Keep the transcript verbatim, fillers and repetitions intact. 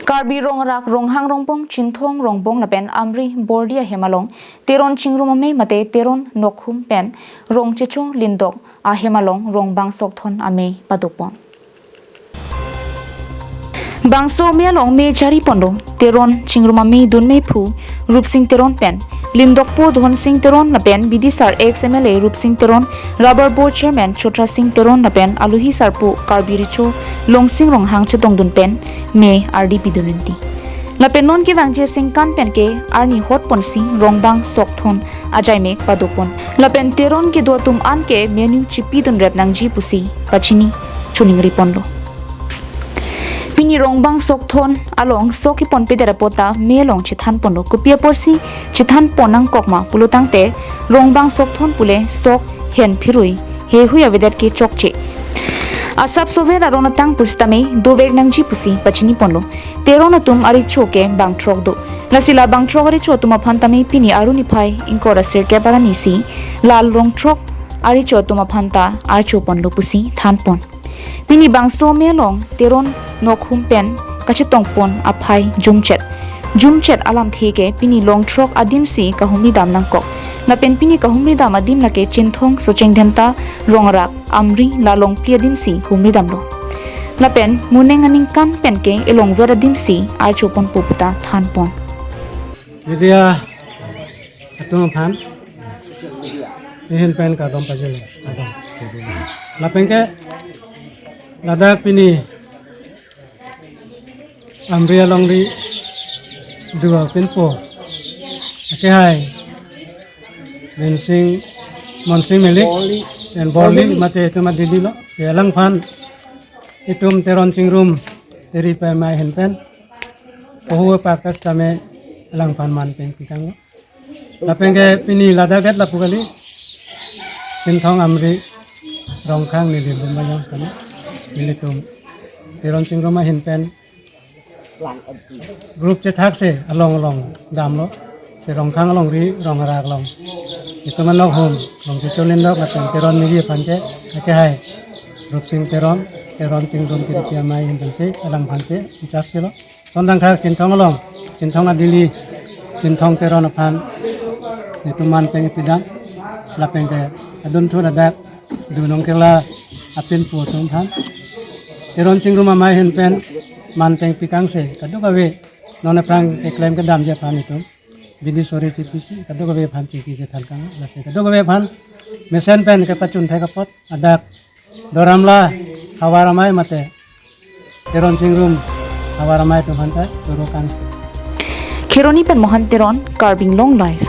Karbi Rongrak Ronghang Rongbong, Chinthong Rongbong lapen Amri Bordi ahem along Teron Chingrum Amei mate Teron Nokhum pen Rong Checho Lindok ahem along Rongbang Sokthon Amei padopon. Bangso amei along mei chari ponlo Teron Chingrum Amei dunmei phu Rupsing Teron pen Lindokpo Dhonsing Teron lapen Bidisar ex M L A Rupsing Teron, Rubber Board Chairman Chotra Sing Teron lapen aluhi sarpo Karbi Recho Longsing Ronghang chetongdun pen mei ardi pidun rinti. Lapen non kevangji asengkan pen ke arni hot ponsi Rongbang Sokthon ajaimek padopon. Lapen Teron kedo atum an ke menu chipidun rep nangji pusi pachini choningri ponlo. Pini Rongbang Sokthon along sok kepon pedet apot ta mei along chethan ponlo. Kopi aporsi chethan pon nangkok ma pulo tangte Rongbang Sokthon pule sok hen phirui heihui avedet ke chokche. Asap sovel aron atang pusitame dovek nangji pusi pachini ponlo. Teron atum arecho ke bangthrok do. Lasi la bangthrok arecho atum aphan tame pini Aru niphai ingkoi ra sirkep arni si la rongthrok arecho atum aphan ta archo ponlo pusi than pon. Pini bangso amei along Teron Nokhum pen kachetong pon aphai jumchet. Jumchet alamthe ke pini longthrok adim si kahumri dam nangkok. Lapen pini kahumri dam adim lake Chinthong Socheng Dhenta Rongrak Amri la longpli adim si humri damlo. Lapen Muneng aningkan pen ke elongver adim si archo ponpo puta than pon. Media atum aphan, ihin pen kardom pajelo, kardom. Lapen ke ladak pini Amri alongri dua pinpo. Ake hai Mensing, Monsing Melik, Borli. Dan Borli, Borli. Mate itum adili lo. Ke alangphan itum Teron Chingrum eri pen amei ahin pen pohu pakas tame alangphan man peng pikang lo. Lapen ke pini ladak det lapu kali. Chinthong Amri Rongkhang neli bumbayong sekali. Nelitum Teron Chingrum ahin pen group chethak se along along damlo. Se Rongkhang alongri, Rongrak along. Itum anok hum, Rong Checho Lindok lapen Teron neli aphan ke, ake hai Rupsing Teron, Teron Chingrum tiripi amei ahin pen se, alangphan se, in charge kelo. Sondang thak Chinthong along, Chinthong adili, Chinthong Teron aphan, itum man peng pidam, lapen ke adun thu ladak, dunong kela apinpo atum aphan. Teron Chingrum amei ahin pen, man peng pikang se, kadokave, non aphrang keklem kedamji aphan itum. Bidi sori chipisi, kadokave aphan chiki chethan kang, lasi kadokave aphan, mesen pen kepachun thek apot, adak, Doramla, Havar Amei mate, Teron Chingrum, Havar Amei atum aphan ta, turu kang se. Kheroni pen Mohan Teron, Karbi Anglong Live.